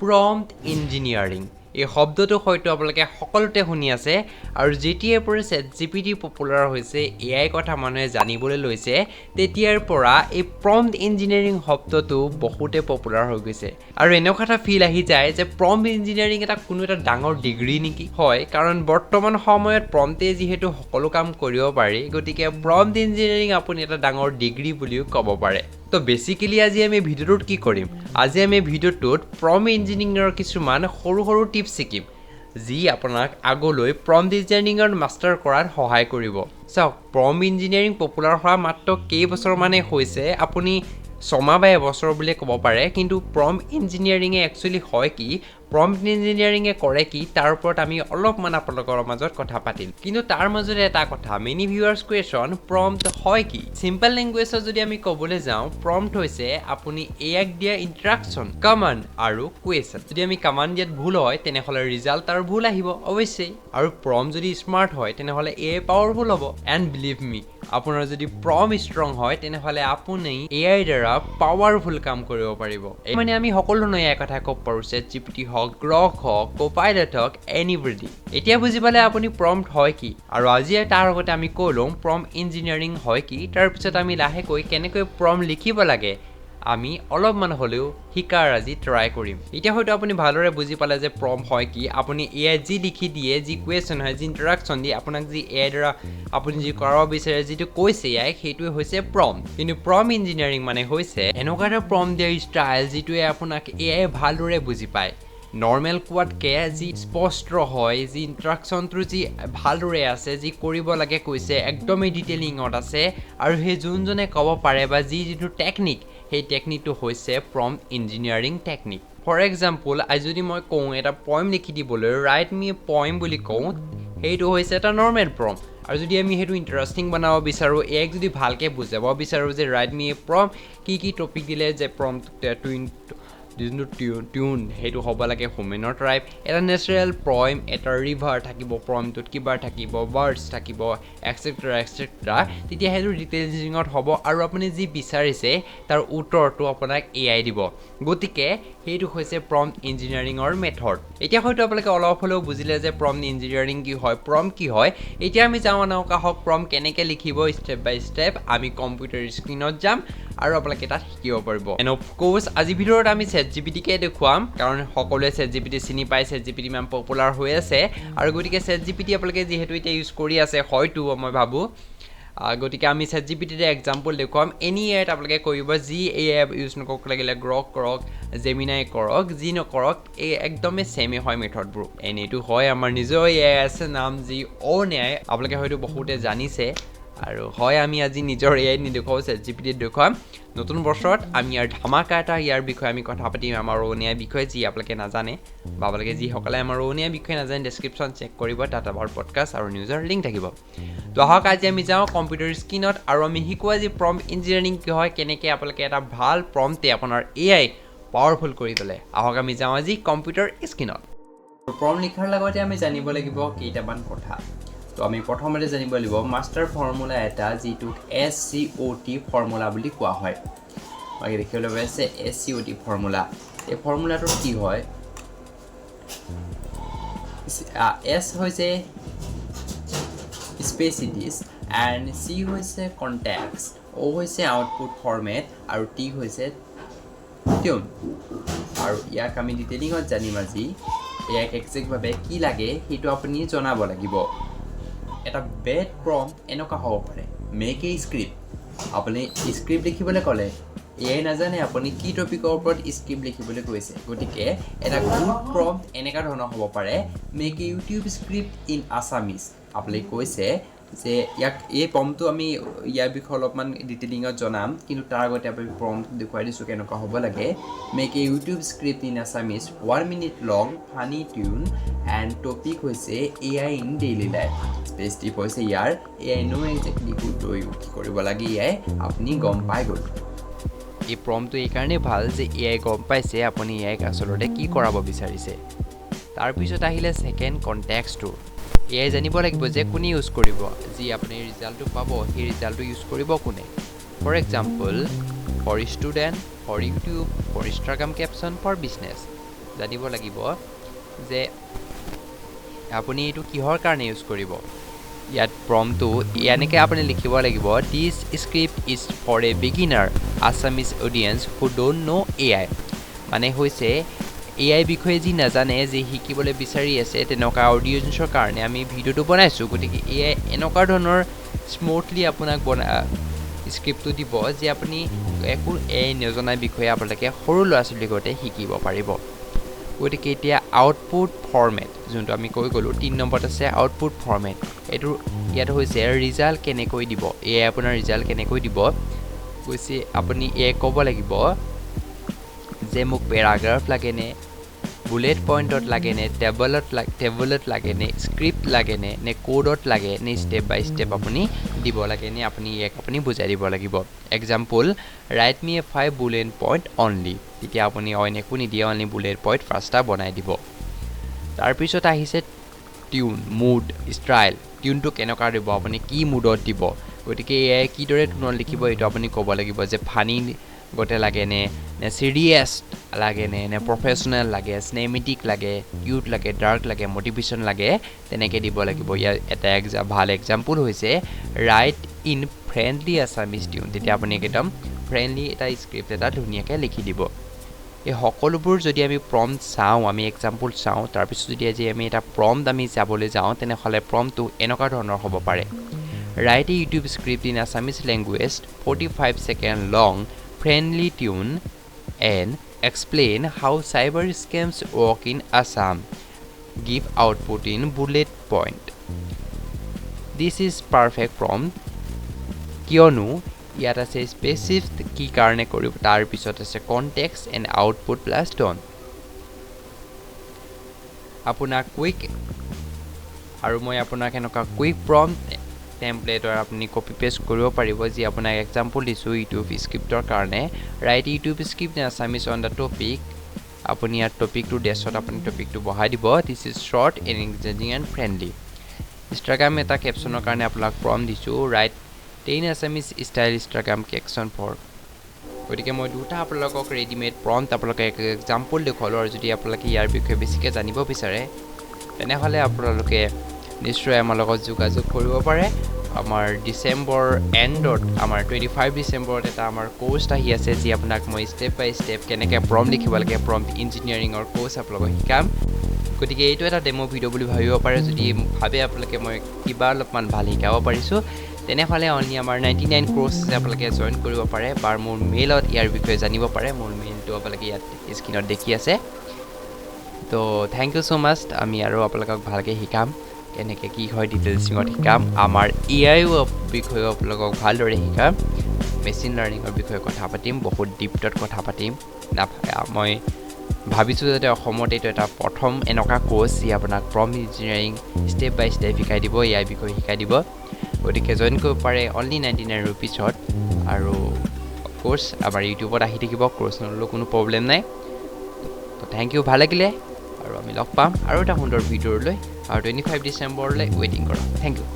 Prompt engineering, এই শব্দটো হয়তো আপোনালোকে সকলোতে শুনি আছে। আৰু যেতিয়াৰ পৰা চেট জিপিটি পপুলাৰ হৈছে, এ I কথা মানুহে জানিবলৈ লৈছে, তেতিয়াৰ পৰা এই প্ৰম্পট ইঞ্জিনিয়াৰিং শব্দটো বহুতে পপুলাৰ হৈ গৈছে। আৰু এনেকুৱা এটা ফিল আহি যায় যে প্ৰম্পট ইঞ্জিনিয়াৰিং এটা কোনো এটা ডাঙৰ ডিগ্ৰী নেকি হয়, কাৰণ বৰ্তমান সময়ত প্ৰম্পটে যিহেতু সকলো কাম কৰিব পাৰি, গতিকে প্ৰম্পট ইঞ্জিনিয়াৰিং আপুনি এটা ডাঙৰ ডিগ্ৰী বুলিও ক'ব পাৰে। তো বেচিকেলি আজি আমি ভিডিঅ'টোত কি কৰিম? আজি আমি ভিডিঅ'টোত প্ৰম্পট ইঞ্জিনিয়াৰিঙৰ কিছুমান সৰু সৰু টিপছ শিকিম, যি আপোনাক আগলৈ প্ৰম্পট ইঞ্জিনিয়াৰিঙত মাষ্টাৰ কৰাত সহায় কৰিব। চাওক, প্ৰম্পট ইঞ্জিনিয়াৰিং পপুলাৰ হোৱা মাত্ৰ কেইবছৰমানেই হৈছে, আপুনি 6 মাহ বা এবছৰ বুলিয়ে ক'ব পাৰে। কিন্তু প্ৰম্পট ইঞ্জিনিয়াৰিঙে একচুৱেলি হয় কি, প্ৰম্পট ইঞ্জিনিয়াৰিঙে কৰে কি, তাৰ ওপৰত আমি অলপমান আপোনালোকৰ মাজত কথা পাতিম। কিন্তু তাৰ মাজতে এটা কথা, মেনি ভিউৱাৰ্ছ কুৱেশ্যন, প্ৰম্পট হয় কি? চিম্পল লেংগুৱেজত যদি আমি ক'বলৈ যাওঁ, প্ৰম্পট হৈছে আপুনি এআইক দিয়া ইনষ্ট্ৰাকশ্যন, কমাণ্ড আৰু কুৱেশ্যন। যদি আমি কমাণ্ড দিয়াত ভুল হয়, তেনেহ'লে ৰিজাল্ট তাৰ ভুল আহিব অৱশ্যেই। আৰু প্ৰম্পট যদি স্মাৰ্ট হয়, তেনেহ'লে এআই পাৱাৰফুল হ'ব। এণ্ড বিলিভ মি, আপোনাৰ যদি প্ৰম্পট ষ্ট্ৰং হয়, তেনেহ'লে আপুনি এআইৰ দ্বাৰা পাৱাৰফুল কাম কৰিব পাৰিব। এই মানে আমি সকলো ধৰণৰ এআই কথা ক'ব পাৰোঁ, চেট জিপিটি হওক, গ্ৰক হওক, কোপাইলট হওক, এনিবডি। এতিয়া বুজি পালে আপুনি প্ৰম্পট হয় কি। আৰু আজি তাৰ আগতে আমি কৈ লওঁ প্ৰম্পট ইঞ্জিনিয়াৰিং হয় কি। তাৰপিছত আমি লাহেকৈ কেনেকৈ প্ৰম্পট লিখিব লাগে, আমি অলপমান হ'লেও শিকাৰ আজি ট্ৰাই কৰিম। এতিয়া হয়তো আপুনি ভালদৰে বুজি পালে যে প্ৰম্পট হয় কি। আপুনি এআই যি লিখি দিয়ে, যি কুৱেশ্যন হয়, যি ইনষ্ট্ৰাকশ্যন দিয়ে আপোনাক, যি এআই দ্বাৰা আপুনি যি কৰাব বিচাৰে, যিটো কৈছে এআই, সেইটোৱে হৈছে প্ৰম্পট। কিন্তু প্ৰম্পট ইঞ্জিনিয়াৰিং মানে হৈছে এনেকুৱা এটা প্ৰম্পট দিয়াৰ ষ্টাইল, যিটোৱে আপোনাক এআই ভালদৰে বুজি পায়। নৰ্মেল কোৱাতকৈ যি স্পষ্ট হয়, যি ইনষ্ট্ৰাকশ্যনটো যি ভালদৰে আছে, যি কৰিব লাগে কৈছে, একদমেই ডিটেইলিঙত আছে, আৰু সেই যোনজনে ক'ব পাৰে বা যিটো টেকনিক, সেই টেকনিকটো হৈছে prompt engineering technique. For example, আজি যদি মই কওঁ এটা পইম লিখি দিবলৈ, "Write me poem" বুলি কওঁ, সেইটো হৈছে এটা নৰ্মেল প্ৰম্পট। আৰু যদি আমি সেইটো ইণ্টাৰেষ্টিং বনাব বিচাৰোঁ, এআইক যদি ভালকৈ বুজাব বিচাৰোঁ যে "Write me a prompt", কি কি টপিক দিলে যে প্ৰম্পট টুইন যোনটো টিউন সেইটো হ'ব লাগে, হুমেনৰ টাইপ এটা নেচাৰেল পইম, এটা ৰিভাৰ থাকিব প্ৰম্পটোত, কিবা থাকিব, বাৰ্ডছ থাকিব, এক্সেট্ৰা এক্সেট্ৰা, তেতিয়া সেইটো ডিটেইলিঙত হ'ব আৰু আপুনি যি বিচাৰিছে তাৰ উত্তৰটো আপোনাক এআই দিব। গতিকে সেইটো হৈছে প্ৰম্পট ইঞ্জিনিয়াৰিঙৰ মেথড। এতিয়া হয়তো আপোনালোকে অলপ হ'লেও বুজিলে যে প্ৰম্পট ইঞ্জিনিয়াৰিং কি হয়, প্ৰম্পট কি হয়। এতিয়া আমি যাওঁ আহক, প্ৰম্পট কেনেকৈ লিখিব ষ্টেপ বাই ষ্টেপ আমি কম্পিউটাৰ স্ক্ৰীণত যাম আৰু আপোনালোকে তাত শিকিব পাৰিব। এণ্ড অফক'ৰ্ছ, আজিৰ ভিতৰত আমি চেট জিপিটিকে দেখুৱাম, কাৰণ সকলোৱে চেট জিপিটি চিনি পায়। চেট জিপিটি ইমান পপুলাৰ হৈ আছে আৰু গতিকে চেট জিপিটি আপোনালোকে যিহেতু এতিয়া ইউজ কৰি আছে হয়তো মই ভাবোঁ, গতিকে আমি চেট জিপিটিৰে এক্সাম্পল দেখুৱাম। এনি এআইত আপোনালোকে কৰিব, যি এআই ইউজ নকৰক লাগিলে, গ্ৰক কৰক, জেমিনাই কৰক, যি নকৰক, এই একদমেই ছেমেই হয় মেথডবোৰ। এনেইটো হয়, আমাৰ নিজৰ এআই আছে, নাম যি অ'ন এআই, আপোনালোকে হয়তো বহুতে জানিছে। আৰু হয়, আমি আজি নিজৰ এআই নেদেখুৱাওঁ, চেট জিপিটিত দেখুৱাম। নতুন বছৰত আমি ইয়াৰ ধামাকা এটা ইয়াৰ বিষয়ে আমি কথা পাতিম, আমাৰ অ'ন এআই বিষয়ে, যি আপোনালোকে নাজানে বা আপোনালোকে যিসকলে আমাৰ অ'ন এআই বিষয়ে নাজানে, ডেছক্ৰিপশ্যন চেক কৰিব, তাত আমাৰ পডকাষ্ট আৰু নিউজৰ লিংক থাকিব। তো আহক, আজি আমি যাওঁ কম্পিউটাৰ স্ক্ৰীণত আৰু আমি শিকোঁ আজি প্ৰম্পট ইঞ্জিনিয়াৰিং কি হয়, কেনেকৈ আপোনালোকে এটা ভাল প্ৰম্পটে আপোনাৰ এআই পাৱাৰফুল কৰি তোলে। আহক, আমি যাওঁ আজি কম্পিউটাৰ স্ক্ৰীণত। প্ৰম্পট লিখাৰ লগতে আমি জানিব লাগিব কেইটামান কথা। তো আমি প্ৰথমতে জানিব লাগিব মাষ্টাৰ ফৰ্মুলা এটা, যিটোক এছচিঅ'টি ফৰ্মুলা বুলি কোৱা হয়। বাকী দেখিবলৈ পাইছে এছচিঅ'টি ফৰ্মুলা। এই ফৰ্মুলাটোত কি হয়? এছ হৈছে স্পেচিটিছ এণ্ড চি হৈছে কণ্টেক্সট, অ' হৈছে আউটপুট ফৰ্মেট আৰু টি হৈছে টিউন। আৰু ইয়াক আমি ডিটেইলিঙত জানিম আজি। ইয়াক একজেক্টভাৱে কি লাগে, সেইটো আপুনি জনাব লাগিব। এটা বেড প্ৰম্পট এনেকুৱা হ'ব পাৰে, "Make a script"। আপুনি স্ক্ৰিপ্ট লিখিবলৈ ক'লে, এআই নাজানে আপুনি কি টপিকৰ ওপৰত স্ক্ৰিপ্ট লিখিবলৈ কৈছে। গতিকে এটা গুড প্ৰম্পট এনেকুৱা ধৰণৰ হ'ব পাৰে, "Make a YouTube script in Assamese"। আপুনি কৈছে যে ইয়াক এই প্ৰম্পটটো আমি ইয়াৰ বিষয়ে অলপমান ডিটেইলিঙত জনাম, কিন্তু তাৰ আগতে আমি প্ৰম্পট দেখুৱাই দিছোঁ কেনেকুৱা হ'ব লাগে। "Make a YouTube script in Assamese, 1 minute long, funny tone and topic হৈছে AI in daily life"। Specific হৈছে ইয়াৰ, AI know exactly who to you, কি কৰিব লাগে এআই আপুনি গম পাই গ'ল। এই প্ৰম্পটটো এইকাৰণেই ভাল যে এআই গম পাইছে আপুনি এআইক আচলতে কি কৰাব বিচাৰিছে। তাৰপিছত আহিলে ছেকেণ্ড কণ্টেক্সটো। এআই জানিব লাগিব যে কোনে ইউজ কৰিব, যি আপুনি ৰিজাল্টটো পাব, সেই ৰিজাল্টটো ইউজ কৰিব কোনে। For example, for student, for YouTube, for Instagram caption, for business। জানিব লাগিব যে আপুনি এইটো কিহৰ কাৰণে ইউজ কৰিব। ইয়াত প্ৰম্পটো এনেকৈ আপুনি লিখিব লাগিব, this script is for a beginner Assamese audience who don't know AI। মানে হৈছে এ I বিষয়ে যি নাজানে, যি শিকিবলৈ বিচাৰি আছে, তেনেকুৱা অডিয়েঞ্চৰ কাৰণে আমি ভিডিঅ'টো বনাইছোঁ। গতিকে এ I এনেকুৱা ধৰণৰ স্মুথলি আপোনাক স্ক্ৰিপ্টটো দিব যে আপুনি একো এ I নজনাৰ বিষয়ে আপোনালোকে সৰু ল'ৰা ছোৱালীৰ লগতে শিকিব পাৰিব। গতিকে এতিয়া আউটপুট ফৰ্মেট যোনটো আমি কৈ গ'লোঁ, 3 নম্বৰত আছে আউটপুট ফৰ্মেট। এইটো ইয়াত হৈছে ৰিজাল্ট কেনেকৈ দিব, এ I আপোনাৰ ৰিজাল্ট কেনেকৈ দিব কৈছে। আপুনি এ I ক'ব লাগিব যে মোক পেৰাগ্ৰাফ লাগেনে, বুলেট পইণ্টত লাগেনে, টেবুলত লাগেনে, স্ক্ৰিপ্ট লাগেনে, নে কোডত লাগে, নে ষ্টেপ বাই ষ্টেপ আপুনি দিব লাগে নে, আপুনি ইয়াক আপুনি বুজাই দিব লাগিব। Example, write me a five bullet point only। তেতিয়া আপুনি অইন একো নিদিয়ে, অনলি বুলেট পইণ্ট পাঁচটা বনাই দিব। তাৰপিছত আহিছে টোন, মুড, ষ্টাইল। টোনটো কেনেকুৱা দিব আপুনি, কি মুডত দিব। গতিকে এ I কিদৰে টোনত লিখিব, এইটো আপুনি ক'ব লাগিব যে ফানি গতে লাগেনে, নে চিৰিয়াছ লাগেনে, নে প্ৰফেচনেল লাগে, চিনেমেটিক লাগে, কিউট লাগে, ডাৰ্ক লাগে, মটিভেশ্যন লাগে, তেনেকৈ দিব লাগিব। ইয়াৰ এটা ভাল এক্সাম্পল হৈছে, write in friendly Assamese tone। তেতিয়া আপুনি একদম ফ্ৰেণ্ডলি এটা স্ক্ৰিপ্ট এটা ধুনীয়াকৈ লিখি দিব। এই সকলোবোৰ যদি আমি প্ৰম্পট চাওঁ, আমি এক্সাম্পল চাওঁ, তাৰপিছত যদি আজি আমি এটা প্ৰম্পট আমি যাবলৈ যাওঁ, তেনেহ'লে প্ৰম্পটটো এনেকুৱা ধৰণৰ হ'ব পাৰে, write a YouTube script in Assamese language, 45 second long, friendly tone, and explain how cyber scams work in Assam। Give output in bullet point। This is perfect prompt, কিয়নো ইয়াত আছে স্পেচিফিক কি কাৰণে কৰিব, তাৰপিছত আছে context and output plus tone। আপোনাক quick আৰু মই আপোনাক এনেকুৱা কুইক প্ৰম্পট টেমপ্লেটৰ আপুনি কপি পেষ্ট কৰিব পাৰিব, যি আপোনাক এক্সাম্পল দিছোঁ ইউটিউব স্ক্ৰিপ্টৰ কাৰণে, write YouTube script in Assamese on the topic। আপুনি ইয়াত টপিকটো ডেছত আপুনি টপিকটো বহাই দিব। This is short and engaging and friendly। Instagram এটা কেপশ্যনৰ কাৰণে আপোনাক প্ৰম্পট দিছোঁ, write 10 Assamese style Instagram caption for। গতিকে মই দুটা আপোনালোকক ৰেডিমেড প্ৰম্পট আপোনালোকে এক্সাম্পল দেখুৱালোঁ আৰু যদি আপোনালোকে ইয়াৰ বিষয়ে বেছিকৈ জানিব বিচাৰে, তেনেহ'লে আপোনালোকে নিশ্চয় আমাৰ লগত যোগাযোগ কৰিব পাৰে। আমাৰ ডিচেম্বৰ এণ্ডত, আমাৰ 25 ডিচেম্বৰত এটা আমাৰ কৰ্চ আহি আছে, যি আপোনাক মই ষ্টেপ বাই ষ্টেপ কেনেকৈ প্ৰম্পট লিখিব লাগে, প্ৰম্পট ইঞ্জিনিয়াৰিঙৰ কৰ্চ আপোনালোকক শিকাম। গতিকে এইটো এটা ডেম' ভিডিঅ' বুলি ভাবিব পাৰে। যদি ভাবে আপোনালোকে মই কিবা অলপমান ভাল শিকাব পাৰিছোঁ, তেনেহ'লে অনলি আমাৰ 99 কৰ্চ আছে, আপোনালোকে জইন কৰিব পাৰে বা মোৰ মেইলত ইয়াৰ বিষয়ে জানিব পাৰে। মোৰ মেইলটো আপোনালোকে ইয়াত স্ক্ৰীণত দেখি আছে। তো thank you so much। আমি আৰু আপোনালোকক ভালকৈ শিকাম, কেনেকৈ কি হয় ডিটেইলছিঙত শিকাম। আমাৰ এ আইও বিষয়েও আপোনালোকক ভালদৰে শিকাম। মেচিন লাৰ্ণিঙৰ বিষয়ে কথা পাতিম, বহুত ডিপত কথা পাতিম। মই ভাবিছোঁ যাতে অসমত এইটো এটা প্ৰথম এনেকুৱা কৰ্চ, যি আপোনাক prompt engineering step by step শিকাই দিব, ইয়াৰ বিষয়ে শিকাই দিব। গতিকে জইন কৰিব পাৰে অনলি 99 ৰুপিছত। আৰু কৰ্চ আমাৰ ইউটিউবত আহি থাকিব, কৰ্চ নল'লেও কোনো প্ৰব্লেম নাই। তো thank U, ভাল লাগিলে আৰু আমি লগ পাম আৰু এটা সুন্দৰ ভিডিঅ'লৈ আৰু 25 ডিচেম্বৰলৈ ৱেইটিং কৰক। Thank you.